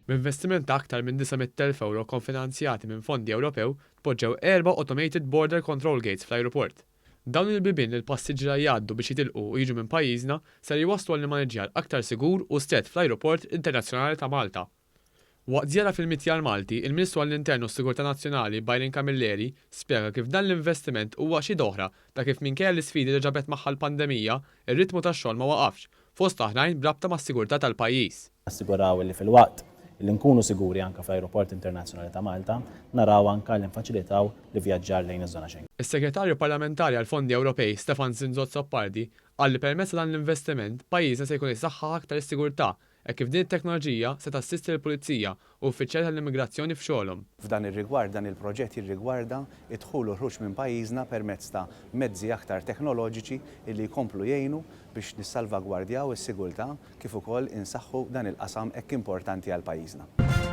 B'investiment ta' aktar minn 900,000 ewro konfinanzjati minn fondi Ewropew tpoġġew erba' automated border control gates fl-ajruport. Dawn il-bibien li l-passiġġiera jgħaddu biex jitilqu u jiġu minn pajjiżna ser jwasslu għal immaniġġjar aktar sigur u strett fl-Ajruport Internazzjonali ta' Malta. Waqt żjara fil-Mitjar Malti, il-Ministru għall-Intern u s-Sigurtà Nazzjonali, Byron Camilleri, spjega kif dan l-investiment huwa xhieda oħra ta' kif minkejja l-isfidi li ġabet magħha l-pandemija, ir-ritmu tax-xogħol ma waqafx, fost oħrajn b'rabta mas-sigurtà tal-pajjiż. Nassiguraw li filwaqt li nkunu siguri anke fl-Ajruport Internazzjonali ta' Malta, naraw anke li nfaċilitaw l-ivvjaġġar lejn iż-żona Schengen. Is-Segretarju Parlamentari għall-Fondi Ewropej, Stefan Zinzo Azzopardi, qal li permezz ta' dan l-investiment, pajjiżna se jkun isaħħaħ aktar is-sigurtà hekk kif din it-teknoloġija se tassisti lill-Pulizija u uffiċjali tal-immigrazzjoni f'xogħolhom. F'dan ir-rigward, dan il-proġett jirrigwarda d-dħul u l-ħruġ minn pajjiżna permezz ta' mezzi aktar teknoloġiċi illi jkomplu jgħinu biex nissalvagwardjaw is-sigurtà kif ukoll insaħħu dan il-qasam hekk importanti għal pajjiżna.